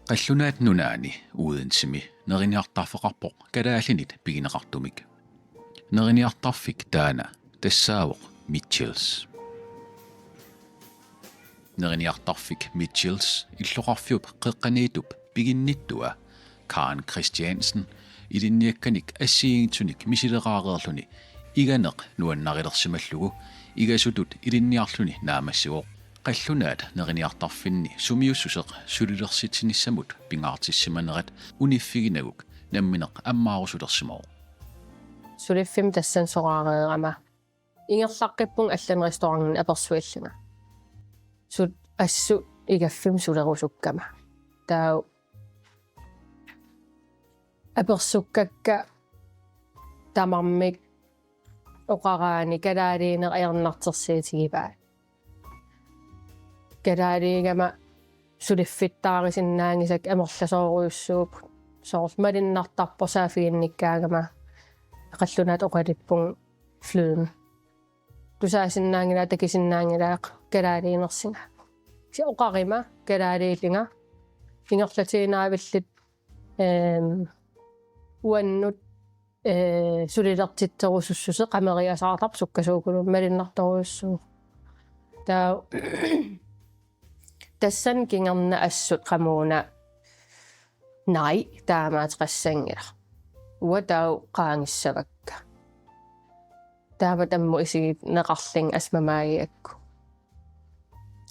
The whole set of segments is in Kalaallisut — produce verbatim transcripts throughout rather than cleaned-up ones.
Qallunaat Nunaanni Odensemi neriniartarfeqarpoq kalaallinit pigineqartumik. Neriniartarfik taanna tassaavoq Mitchells. Neriniartarfik Mitchells illoqarfiup qeqqaniittup piginnittua Karen Christiansen ilinniakkanik assigiinngitsunik misileraareerluni iganeq nuannarilersimallugu igasutut ilinniarluni naammassivoq. Qallunaat neriniartarfinni sumiussuseq sulilersitsinissamut pingaartissimanerat uniffiginaguk nammineq ammaarusulersimavoq. Suliffimmi tassani soraareerama ingerlaqqippunga allanik restaurantini apersuillunga. Sut assut igaffimmi sulerusukkama. Taava apersukkakka tamarmik oqaraanni kalaaliineq ajornartorsiutigivaat. Kalaaliigama suliffittaarisinnaanngisakka amerlasoorujussuupput. Soorlu malunnartarpoq saaffiginnikkaangama qallunaatut oqaluppunga fløden. Tusaasinnaanngilaat takusinnaanngilaat kalaaliinersunga. Kisianni oqarama kalaaliillunga ingerlatiinnavillit, ehm, uannut, eh, sulilertitserusussuseq qameriasaartarpoq sukkasuukuluunniit malunnartorujussuuvoq. Taava tassani kingorna assut qamuuna: Nej, taamaattoqassanngilaq. Uanga taava qaangissavakka. Taava ammut isigineqarlunga assut mamaagigakku.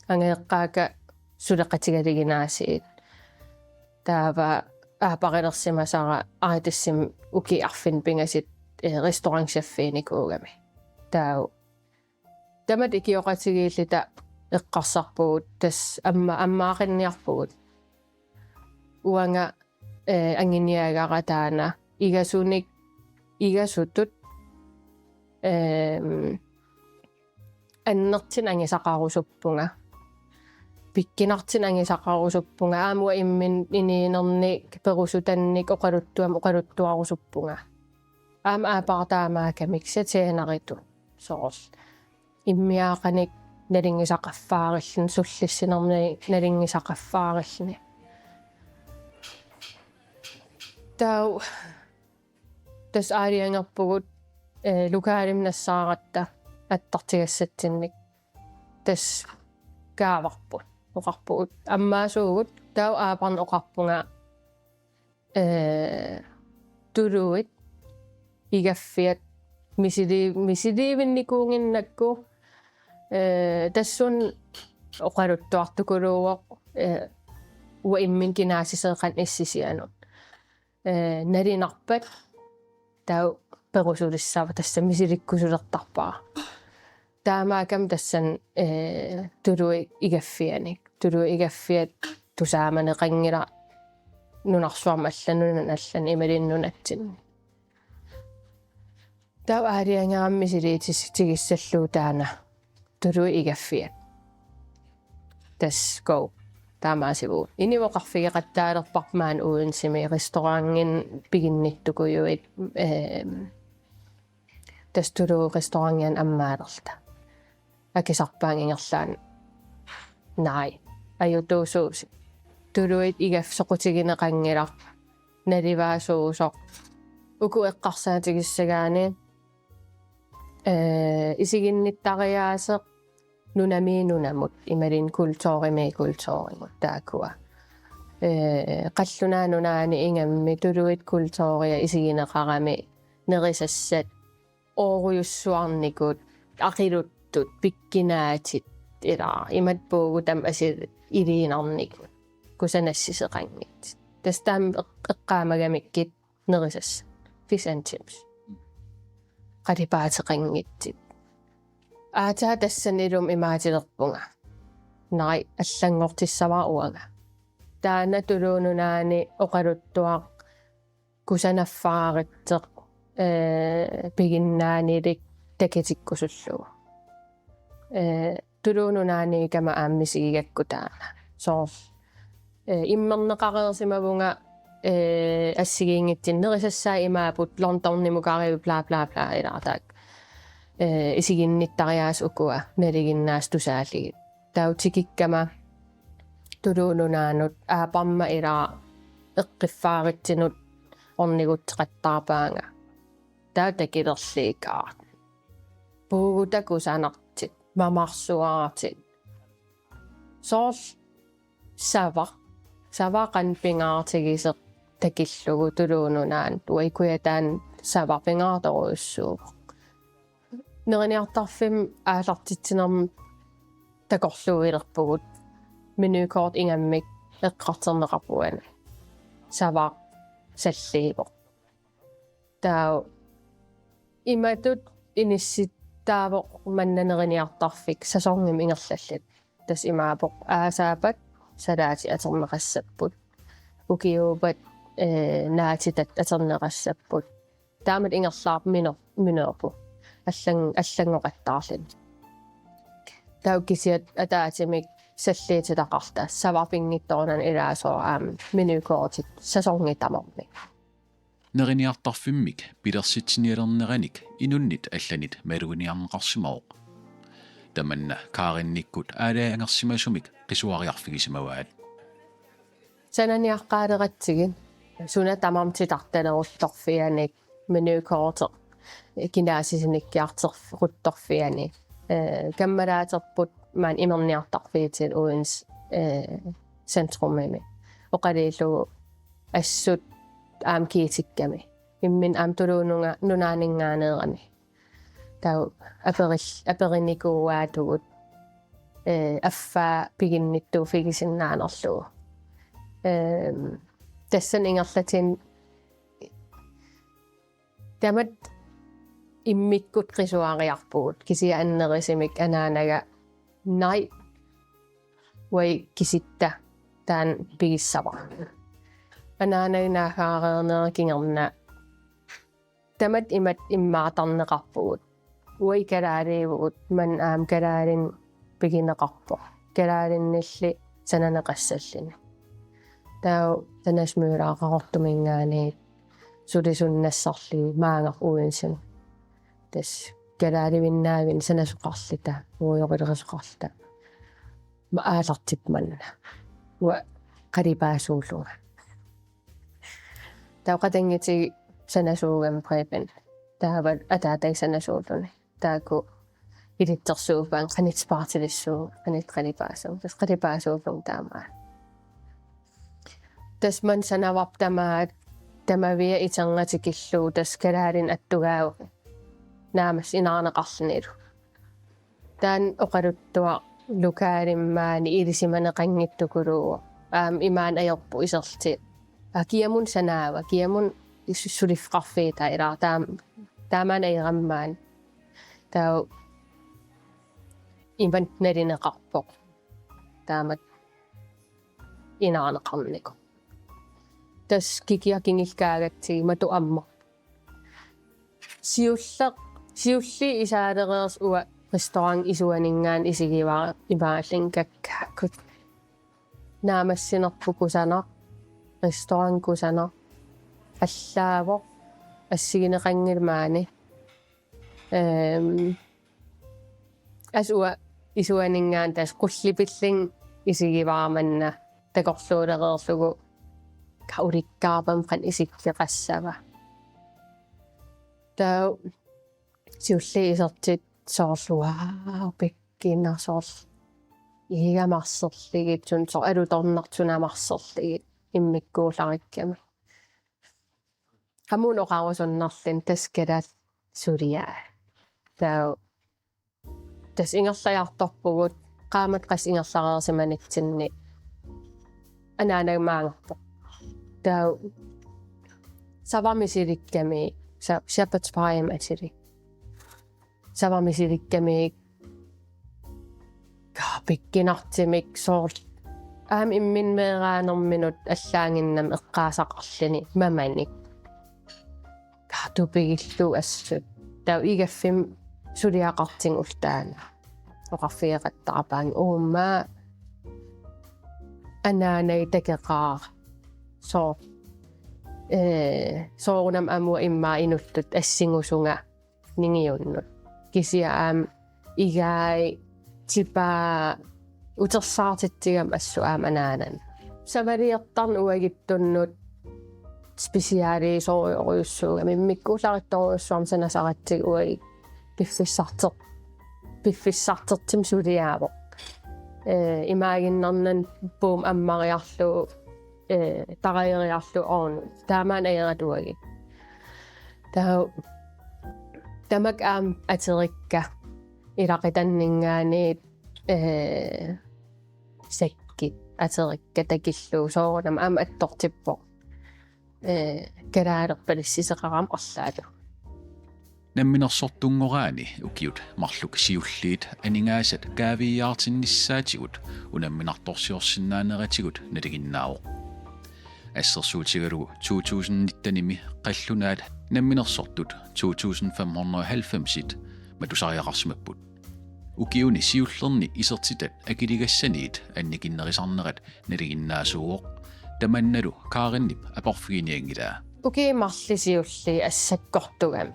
Angajoqqaakka suleqatigalugit aasiit. Taava aaparilersimasara Arctisimi ukiut arfineq pingasut, eh, restaurantcheffiunikuugami. Taava tamatta ikioqatigiilluta eqqarsarpugut tassa amma-, ammaaqinniarpugut. Uanga, eh, anguniagara taanna igasunik, igasutut, ehm, annertunik angusaqarusuppunga. Pikkunartunik angusaqarusuppunga. Aamma uanga imminut inuunernik perusutannik oqaluttuamik oqaluttuarusuppunga. Aamma aappara taamaakkami kisianni tjeneritut soorlu immiaaqqanik nalunngisaqarfigilluni, sullissinermini nalunngisaqarfigilluni. Taava tassa aalajangerpugut, eh, lokalimi nassaaratta attartugassatsinnik tassa kaavarput. Oqarpugut: Ammaasuugut. Taava aapparnut oqarpunga, eh, tuluit igaffiat misili-, misiliivinnikuunnginnakku, eh, tassunga oqaluttuartukuluuvoq, eh, uanga imminut kinaassuseq qanoq issisianut. Eh, nalunarpat taava perusulissavara, tassa misilikkusulertarpara. Taamaakkami tassani, eh, tuluit igaffianik. Tuluit igaffiat tusaamaneqanngilaq nunarsuarmi allanut, nunanut allanut imaluunniit nunatsinni. Taava aalajangerama misiliitis-, -tigussallugu taanna tuluit igaffiat. Tassa go. Taamaasivugut. Inuit oqarfigeqattaalerparput maani Odensemi restaurantinik piginnittukujuit, ehm, tassa tuluit restaurantianut ammaalerluta. Akisarpaannga ingerlaannaq: Nej, ajutuusuusi. Tuluit igaffik soqutigineqanngilaq. Naluvaasuusoq. Uku eqqarsaatigisagaanni, eh, isiginnittariaaseq nunamiit nunamut, imaluunniit kulturimiit kulturimut taakkua. Eh, Qallunaat Nunaanni ingammik tuluit kulturia isigineqarami nerisassat oorujussuarnikut, aqiluttut, pikkunaatit, ilaa, imatut puugutami asuli iliinnarnikut kusanassuseqanngitsut. Tassa taama eq-, eqqaamagamikkit nerisassat. Fish and chips. Qalipaateqanngitsut. Aatsaat tassani ilumut imaatilerpunga: Nej, allanngortussavara uanga. Taanna Tuluit Nunaanni oqaluttuaq kusanaffaarutseq, eh, piginnaanilik takutikkusullugu. Eh, Tuluit Nunaanniikkama aamma misigigakku taanna. Soorlu, eh, immerneqareersimavunga, eh, assigiinngitsunik: Nerisassaat imaapput, Londonimukaarivit, bla, bla, bla, ilaa taakku. Eh, isiginnittariaaseq ukua nalinginnaasut tusaallugit. Taava tikikkama Tuluup Nunaannut aaparma ilaa eqqiffaaritsinnut ornigutseqattaarpaanga. Taava takilerliigaat. Puugutta kusanartut, mamarsuartut. Soorlu savaq, savaq qanoq pingaartigisoq takillugu Tuluup Nunaannut, uanga Kujataani savaq pingaartorujussuuvoq. Neriniartarfimmi aallartitsinermi takorluuilerpugut menukort ingammik eqqartorneqarpoq uani. Savaq salliivoq. Taava imatut inissittaavoq manna neriniartarfik sæsonimik ingerlalluta. Tassa imaappoq aasaappata salaatit atorneqassapput. Ukiuuppat, eh, naatitat atorneqassapput. Taamatut ingerlaarput minu-, minuupput. Allan-, allanngoqattaarluni. Taava kisianni ataatsimik salliutitaqarluta savaq pinngitsoorani ilaasoraami menukortit sæsonit tamarmik. Neriniartarfimmik pilersitsinialerneranik inunnit allanit maluginiarneqarsimavoq. Tamanna Karinikkut aalajangersimasumik qisuariarfigisimavaat. Sananiaqqaaleratsigit suna tamarmi titartaleruttorfianik menukorteq kinaassusinikkiartorf-, ruttorfiani. Eh, kammalaaterput maani imerniartarfiit Odense, eh, centrumimi. Oqaluullugu assut aamma kiitikkami. Imminut aamma Tuluup Nunga-, Nunaanninngaanneerami. Taava aperil-, aperinikuuaatigut, eh, affaa piginnittuuffigisinnaanerlugu. Ehm, tassani ingerlatsitut tamatta immikkut qisuariarpugut, kisianni annerusumik anaanaga: Naj, uai kisitta, taanna pigissavara. Anaanaga naaggareernera kingorna tamatta imatut immaartarneqarpugut. Uai kalaaliuvugut, maani aamma kalaalinnut pigineqarpoq. Kalaalinnilli sananeqassalluni. Taava Tanas Møller Qaqortuminngaanniit sulisunnassarlugit maanga Odensemi. Tassa kalaaliuinnarluta sanasoqarluta, uujoqilerisoqarluta. Aamma aallartippoq manna. Uanga qalipaasuullunga. Taava qatanngutigiit sanasuugami Preben. Taava ataataga sanasuulluni. Taakku ilitsersuuppaat qanoq paartilissuunga, qanoq qalipaasuunga. Tassa qalipaasuullunga taamaat. Tassa maani sanavarput tamaat, tamavia iternga tikillugu tassa kalaallinut attugaavoq. Naammassineqarlunilu. Taanna oqaluttuaq lokalimmi maani ilisimaneqanngitsukuluuvoq. Aamma imaanngitsorput iserluta. Aa, kiamut sanaava, kiamut is-, suliffeqarfiit taava ilaa taam-, taamaanneq ajorami maani. Taava imatut nalineqarpoq. Taamatut imaanneqarnikoq. Tassa kikiaq kingulliugatsigu matu ammavoq. Siulleq, siulliit isaalereersut uanga restaurant isuaninngaanniit isigivara imaallunga kakkaakkut. Naammassinerput kusanaq, restaurant kusanaq, allaavoq, assigineqanngilaq maani. Ehm, assut uanga isuaninngaanniit tassa qullipillunga isigivara manna takorluulereerlugu, ka ulikkaarpama qanoq isikkoqassava. Taava siulliit isertut soorlu: Wow, pikkunarpoq, soorlu iigamik arserlugit, suut soorlu alutornartut sunaammi arserlugit immikkuullarikkami. Qamuuna oqarusunnerluni tassa kalaallit suliai. Taava tassa ingerlajartorpugut, qaammat qassit ingerlareersimanitsinni anaanaga maanngarpoq. Taava savamik misilikkami, sa-, shepherd's pie-mik atilik. Savamik misilikkami, ka pikkunartumik soorlu. Aamma imminut meeraanerminut allaannginnami eqqaasaqarluni mamanik. Ka tupigillugu assut. Taava igaffimmi suliaqartunga ulloq taanna. Oqarfigeqattaarpaannga uuma anaanaga takoqqaarpoq. Soorlu, eh, soorunami aamma uanga immaqa inuttut assingusunga ningiunnut. Kisianni aamma igai tipaa utersaartitsigami assut aamma anaanani. Savaliortarneq uaguttunnut specialisorujussuugami, immikkuullarissorujussuarmik sanasaratsigu uagut piffissarter-, piffissartertumik suliaavoq. Ee, imaaginnarnani puumik ammariarlugu, ee, tarajoriarlugu oornut. Taamaammat ajoraluarlugit. Taava tamakku aamma atorikka ilaquttannginngaanniit, ee, sakkut atorikka takillugu soorunami aamma attortippoq. Ee, kalaalerpalissuseqarami arlaatigut. Namminersortunngoraani ukiut marluk siulliit aningaasat kaaviiaartinnissaatigut unamminartorsiorsinnaaneratigut nalinginnaavoq. Assersuutigalugu to tusind nittenimi qallunaat namminersortut to tusind fem hundrede og halvfemsit matusariaqarsimapput. Ukiuni siullerni isertitat akiligassaniit annikinnerusarnerat nalinginnaasuuvoq, tamannalu Karinip aporfiginianngilaa. Ukiut marluk siulliit assakkortugami.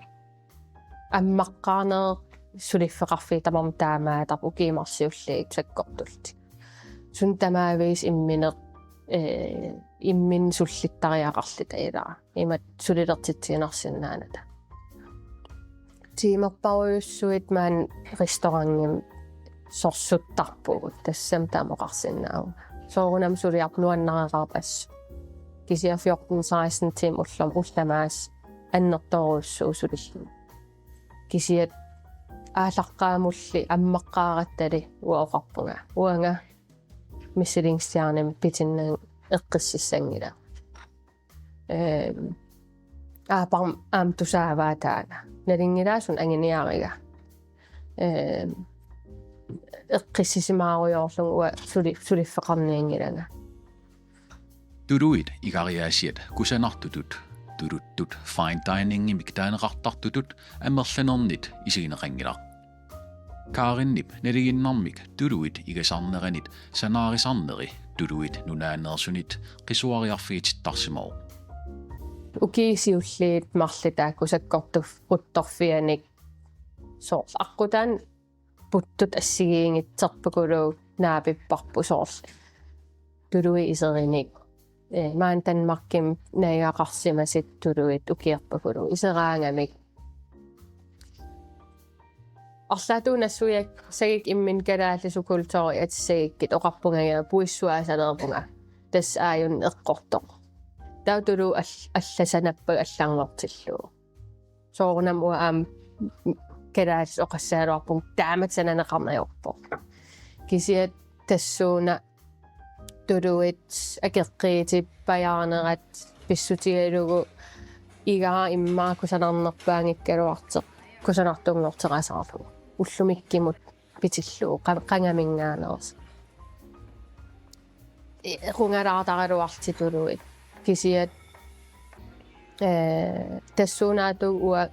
Ammaqqaarneq suliffeqarfiit tamarmik taamaattarput ukiut marluk siulliit sakkortullutik. Suna tamaviisa immineq, ee, imminut sullittariaqarluta ilaa. Imatut sulilertitsiinnarsinnaanata. Tiimerparujussuit maani restaurantimi sorsuttarpugut, tassami taama oqarsinnaavunga. Soorunami suliaq nuannareqarpoq assut. Kisianni fjorten seksten tiimit ullormut ullut tamaasa annertoorujussuuvoq sulilluni. Kisianni aallaqqaammulli ammaqqaarattali uanga oqarpunga: Uanga Michelinstjernimik pitinnagit eqqississanngilanga. Ehm, aappara aamma tusaavaa taanna. Nalunngilara suna anguniariga. Ehm, eqqissisimaarujoorlunga uanga suli-, suliffeqarnianngilanga. Tuluit igariaasiat kusanartutut, tuluttut fine diningimik taaneqartartutut amerlanernit isigineqanngilaq. Karinip nalinginnarmik tuluit igasarneranit sanaarisarneri tuluit nunaanersunit qisuariarfigitittarsimavoq. Ukiut siulliit marluk taakku sakkortup-, -ruttorfianni soorlu aqqutaani puttut assigiinngitsorpakuluupput naapipparput soorlu. Tuluit iserinik. Ee, maani Danmarkimi najugaqarsimasut tuluit ukiorpakuluupput iseraangamik. Arlaatigut nassuiassagikka imminut kalaallisut kulturi atissagikkit oqarpunga, puissuaasalerpunga. Tassa aajuna eqqortoq. Taava tuluit all-, allat sanappagut allanngortillugu. Soorunami uanga aamma kalaallisut oqassagaluarpunga taamatut sananeqarneq ajorpoq. Kisianni tassuuna tuluit akeqqiitippajaarnerat pissutigalugu igara immaqa kusanarnerpaanngikkaluartoq kusanartunngorterasaarlugu. Ullumikkut pitillugu qa-, qangaminngaanneersoq. Ee, qungalaartaraluartut tuluit. Kisianni, ee, tassuunaatigut uanga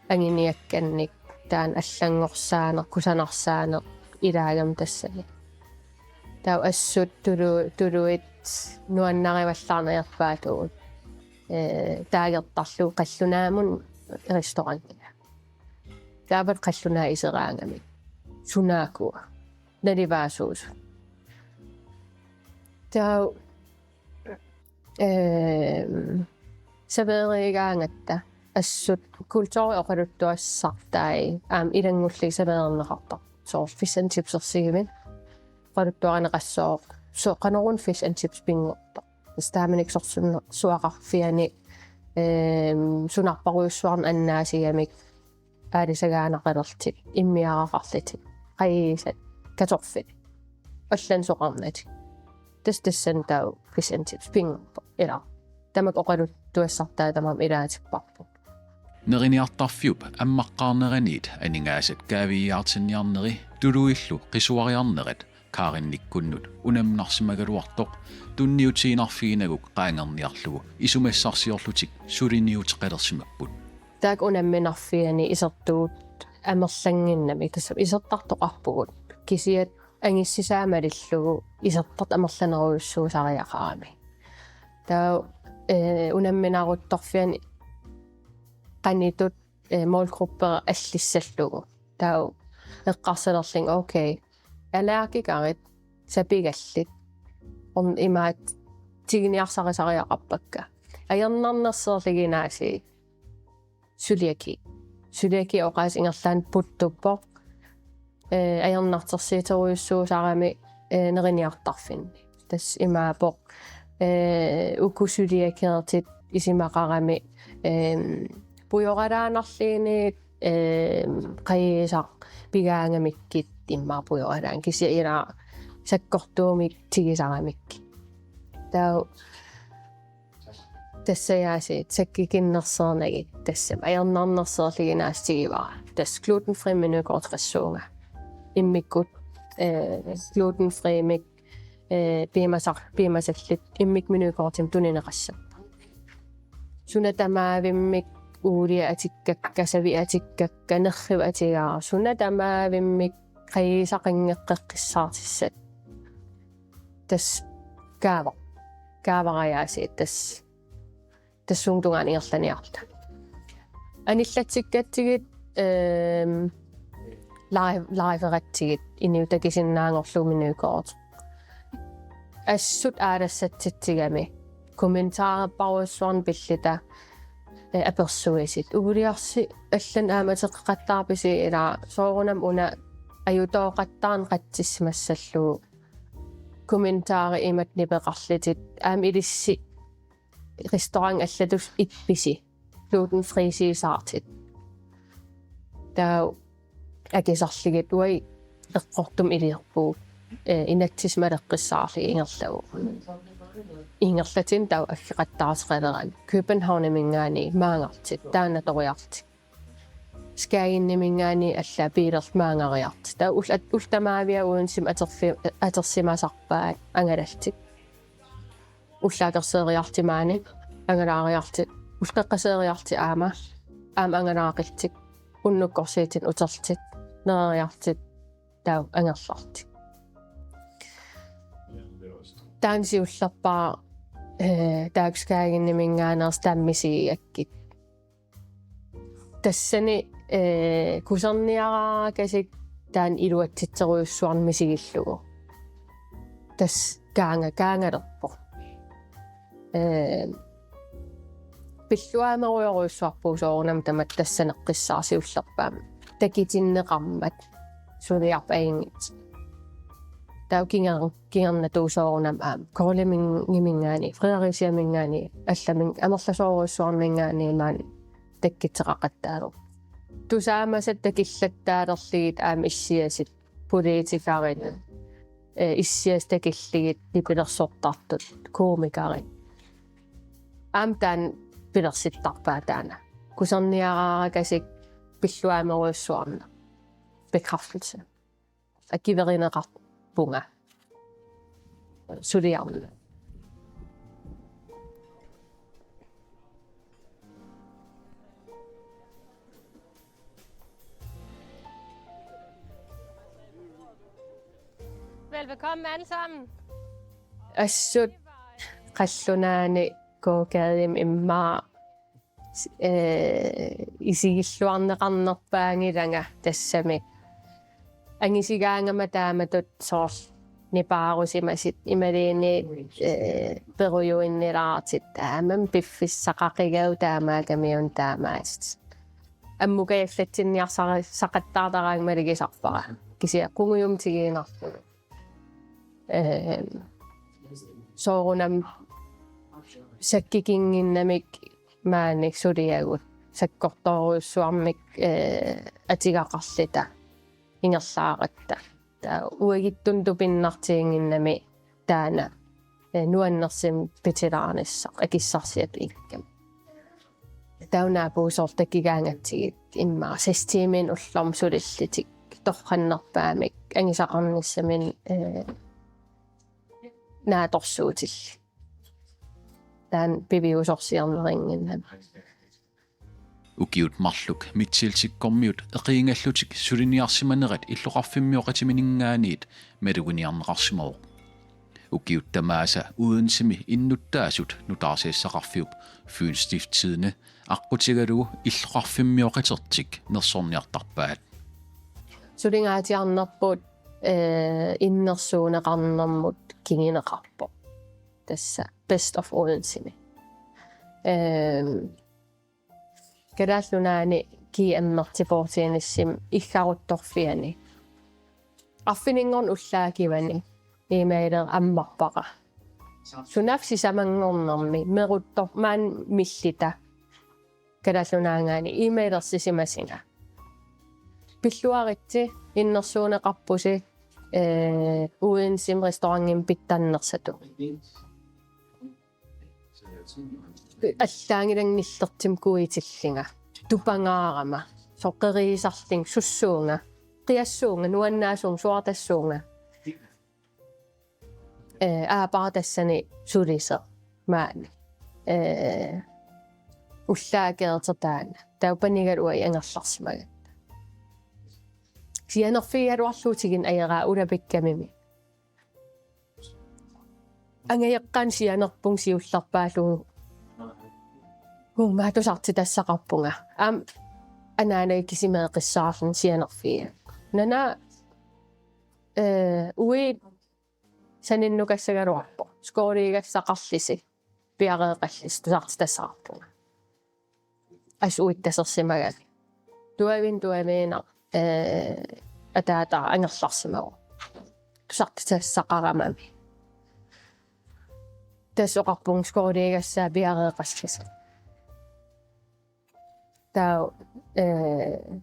anguniakkannik taanna allanngorsaaneq, kusanarsaaneq ilaagami tassani. Taava assut tulu-, tuluit nuannarivallaarneq ajorpaatigut, ee, taagertarlugu qallunaamut restaurantia. Taava qallunaat iseraangamik. Sunaakua. Nalivaasuusut. Taava, ehm, serverigaangatta assut kulturi oqaluttuassartai aamma ilanngullugit serverineqartarput. Soorlu fish and chipsersigivit. Oqaluttuarineqassooq. Soorlu qanoruna fish and chips pinngortoq. Tassa taamanikkut sorsunnersuaqarfiani, ehm, sunarparujussuarnik annaasigamik aalisagaannaqalerlutik, immiaraqarlutik, qajuusat, kartoffelit, allanik soqarnatik. Tassa tassani taava fish and chips pinngorpoq, ilaa. Tamakku oqaluttuassartai tamarmik ilaatipparput. Neriniartarfiup ammaqqaarneraniit aningaasat kaaviiaartinniarneri tuluillu qisuariarnerat Karinnikkunnut unamminarsimagaluartoq tunniutiinnarfiginaguk qaangerniarlugu isumassarsiorlutik suliniuteqalersimapput. Taakku unamminarfianni isertugut amerlannginnami, tassa isertartoqarpugut. Kisianni angussisaa malillugu isertartut amerlanerujussuusariaqarami. Taava, ee, unamminaruttorfianni qanoq ittut, ee, målgruppera allissallugu. Taava eqqarsalerlunga, okay, allergikerit sapigallit. Orn-, imaattoq tiguniarsarisariaqarpakka. Ajornarnersiorlugit aasiit cøliaki. Cøliaki oqaaseq ingerlaannaq puttuppoq. Eh, ajornartorsiuterujussuusarami, eh, neriniartarfinni. Tassa imaappoq, eh, uku cøliakertit isumaqarami, eh, pujoralaannarluunniit, eh, qajuusaq pigaangamikkit immaqa pujoralaanngilaq kisianni ilaa sakkortuumik tigusaramik. Taava tassa aasiit sakkukinnersiornagit tassami ajornarnersiorlugit aasiit tigivara. Tassa glutenfri menukortqassuunga. Immikkut, eh, glutenfrimik, eh, piumasar-, piumasallit immikkut menukortimik tunineqassappat. Suna tamaavimmik uuliat atukkakka, saviat atukkakka, nerrivat atugaat, suna tamaavimmik qajuusaqanngeqqissaartussat. Tassa kaava-, kaavara aasiit tassa tassunga tungaanut ingerlaniarluta. Anillatsikkatsigit, ehm, live-, liveratsigit inuit takusinnaanngorlugit menukortit. Assut aalassatsitsigami. Kommentarerparujussuarnik pilluta, eh, apersuisit. Uuliarsi allanut aamma ateqqeqattaarpisi ilaa soorunami una ajutooqattaarneq qatsissimassallugu. Kommentarit imatut nipeqarlutit. Aamma ilissi restaurant allatut ippisi. Glutenfri Caesartit. Taava akisarlugit uagut eqqortumik iliorpugut, eh, inatsimmik maleqqissaarlugit ingerlavugut. Ingerlatsitut taava aggeqattaateqalerakkit. Københavniminngaanniit maanngartut, taanna toriarlutik. Skageniminngaanniit allaat biilerluta maanngariartut. Taava ul-, at-, ullut tamaaviat Odensemi aterfi-, atorsimasarpaat angalallutik. Ullaakerseeriarlutik maani, angalaariarlutik, ulloqeqqaseeriarlutik aamma, aamma angalaaqillutik, unnukkorsiutinik uterlutik, nereriarlutik, taava angerlarlutik. Taanna siullerpaaq, eh, taakku Skageniminngaanneersut taama misigigakkit. Tassani, eh, kusanniaraakasik taanna iluatsitserujussuarnik misigillugu. Tassa kaanga-, kaangalerpoq. Eh, pilluaamerujorujussuarpugut soorunami tamatta tassaneqqissaartoq siullerpaamik. Takutinneqarmat suliarput ajunngitsoq. Taava kinger-, kingornatigut soorunami aamma. Koldingiminngaanniit, Fredericiaminngaanniit, allamik amerlasoorujussuarminngaanniit maani takkuttoqaqattaalerpugut. Tusaamasat takullattaalerlugit aamma issiasut politikerit, eh, issiasut takullugit nipilersortartut, komikerit. Aamma taanna pilersittarpaat taanna. Kusanniaraakasik pilluaamerujussuarneq. Bekræftelse. Akuerineqarpunga. Suliarneq. Velbekomme alle sammen. Assut qallunaani gågademi immaqa, eh, isigilluarneqarnerpaanngilanga tassami. Angisugaangama taamatut soorlu nipaarusimasut imaluunniit, eh, perujuinnilaartut taamaammat piffissaqaqigavut taamaakkamiuna taamaattut. Ammukajullatsinniarsari-, saqattaartaraangama malugisarpara. Kisianni qungujummi tiguinnarpugut. Eh, soorunami sakkukinnginnamik maani suliagut sakkortoorujussuarmik, eh, atugaqarluta ingerlaaratta. Taava uagutsinnut tupinnartiginnginnami taanna, eh, nuannersumik pitilaarnissaq akissarsiatut ingammik. Taava naapuussortakigaangatsigit immaqa seks tiiminik ullormut sulillutik torrannerpaamik angusaqarnissaminut, eh, naatsorsuutillit. Taanna piviusorsiornerinnginnami. Ukiut marluk Mitchellsikkormiut eqiingallutik suliniarsimanerat illoqarfimmioqatimininngaanniit maluginiarneqarsimavoq. Ukiut tamaasa Odensemi innuttaasut nutaarsiassaqarfiup Fyens Stiftstidende aqqutigalugu illoqarfimmioqatertik nersorniartarpaat. Sulingaatsiarnerput eh, innersuunneqarnermut kinguneqarpoq. Tassa Best of Odensemi. Ehm, Kalaallit Nunaanni G M-ertik bordtennisimi iggaruttorfiani. Arfininngorneq ullaaq kivani e-maili ammarpara. Sunaaffa sisamanngornermi meruttor maani millita Kalaallit Nunaanni e-mailersisimasunga. Pilluaritsi innersuunneqarpusi, eh, Odensemi restaurantimi pitsannersatut. Allaanngilanga nillertumik kuitillunga. Tupangaarama. Soqeriisarlunga, sussuunga. Qiassuunga, nuannaasuunga, suartassuunga. Eh, aappara tassani sulisoq maani. Eh, ullaaq akeertoq taanna. Taava panigalugu angerlarsimagatta. Sianerfigigaluarlugu tigunneq ajoraa ulapikkamimi. Angajoqqaanut sianerpunga siullerpaallugu. Uuma tusartitassaqarpunga. Aamma anaanagit kisimi eqqissaarluni sianerfigiga. Nana, eh, uagut saninnukassagaluarpoq. Skooligassaqarlusi. Piareeqqallusi tusartitassaqarpunga. Assut uittasersimagami. Tuaviinnaq tuaviinnaq, eh, ataataga angerlarsimavoq. Tusartitassaqaramami. Tassa oqarpunga skooligassaat piareeqqallusi. Taava, eh,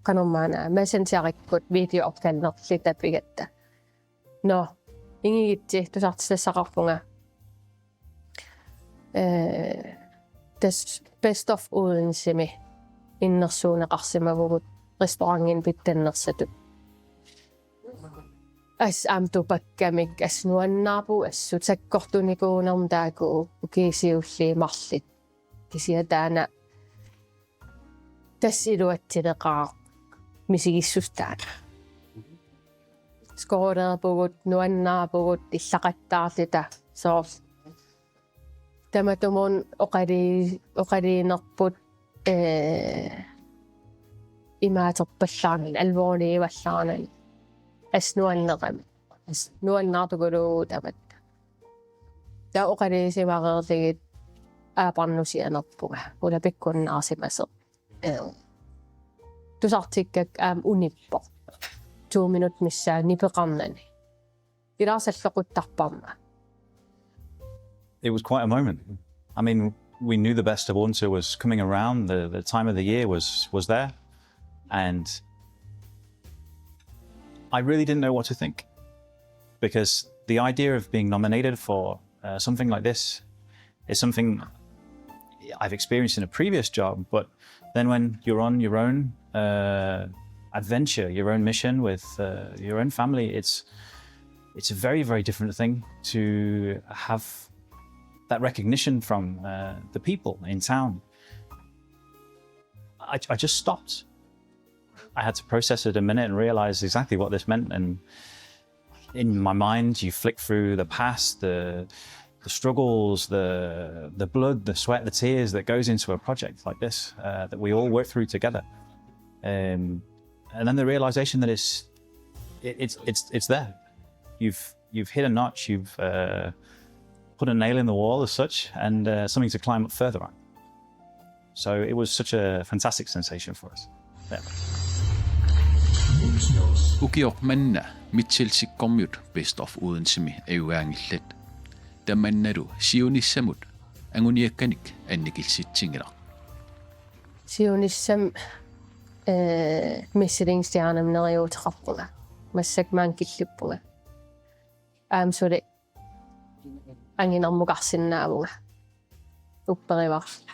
qanormaana Messengerikkut videoopkallerluta tapigatta. Nå, ingigitsi tusartitassaqarpunga. Eh, tassa Best of Odensemi innersuunneqarsimavugut restaurantimi pitsannersatut. Assut aamma tupakkamik, assut nuannaarpugut, assut sakkortunikuunermut taakku ukiut siulliit marluk. Kisianni taanna tassa iluatsileqaaq misigissuseq taanna. Skoorilerpugut, nuannaarpugut, illaqattaarluta, soorlu. Tamatumuuna oqalii-, oqaluunerput, eh, imaaterpallaarnani, alvorliuvallaarnani. Assut nuannerami. Assut nuannaartukuluuvoq tamatta. Taava oqaluusimareerlugit aapparnut sianerpunga. Ulapikkunnaarsimasoq. Eh, tusartikkakku aamma unippoq. To minutsit missaanni nipeqarnani. Ilaasa salloquttarparma. It was quite a moment. I mean, we knew the Best of Odense was coming around. The, the time of the year was, was there. And I really didn't know what to think, because the idea of being nominated for, uh, something like this is something I've experienced in a previous job, but then when you're on your own, uh, adventure, your own mission with, uh, your own family, it's, it's a very, very different thing to have that recognition from, uh, the people in town. I, I just stopped. I had to process it a minute and realize exactly what this meant. And in my mind, you flick through the past, the, the struggles, the, the blood, the sweat, the tears that goes into a project like this, uh, that we all work through together. Um, and then the realization that it's, it, it's, it's, it's there. You've, you've hit a notch, you've, uh, put a nail in the wall as such, and, uh, something to climb up further on. So it was such a fantastic sensation for us. Yeah. Ukioq manna Mitchell Sikkormiut Best of Odensemi ajugaanngillat. Tamannalu siunissamut anguniakkanik annikillissinngilaq. Siunissami, eh, Michelinstjernemi neriuuteqarpunga. Massakkut maani killippunga. Aamma suli anginermukarsinnaavunga. Upperivarput.